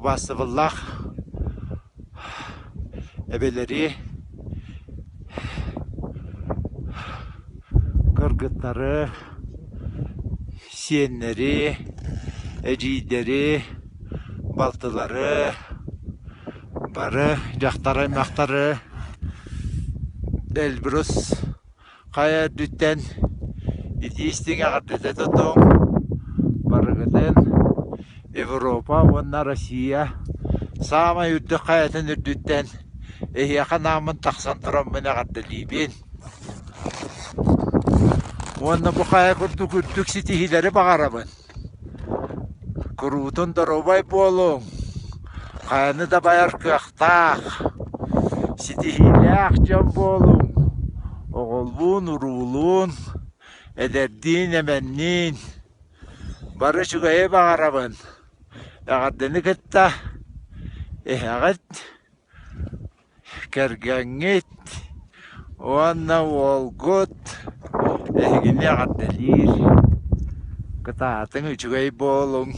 Убаастабыллаах эбэлэри, кыргыттары, сиэннэри, эдьиийдэри, балтылары, бары дьахтар аймахтары Эльбрус хайа үрдүттэн итии истиҥ эҕэрдэтэ тутуҥ, барыгытын Европа уонна Россия саамай үрдүк хайатын үрдүттэн эһиэхэ анааммын тахсан тураммын эҕэрдэлиибин. Уонна бу хайа курдук үрдүк ситиһиилэри баҕарабын. Куруутун доруобай буолуҥ, хайаны да байар кыахтаах, ситиһиилээх дьон буолуҥ, оҕолуун-уруулуун, эдэрдиин-эмэнниин бары үчүгэйи баҕарабын. Эҕэрдэни кытта эһэҕит Кэргэҥҥит уонна уолгут эһигини эҕэрдэлиир, кытаатыҥ, үчүгэй буолуҥ.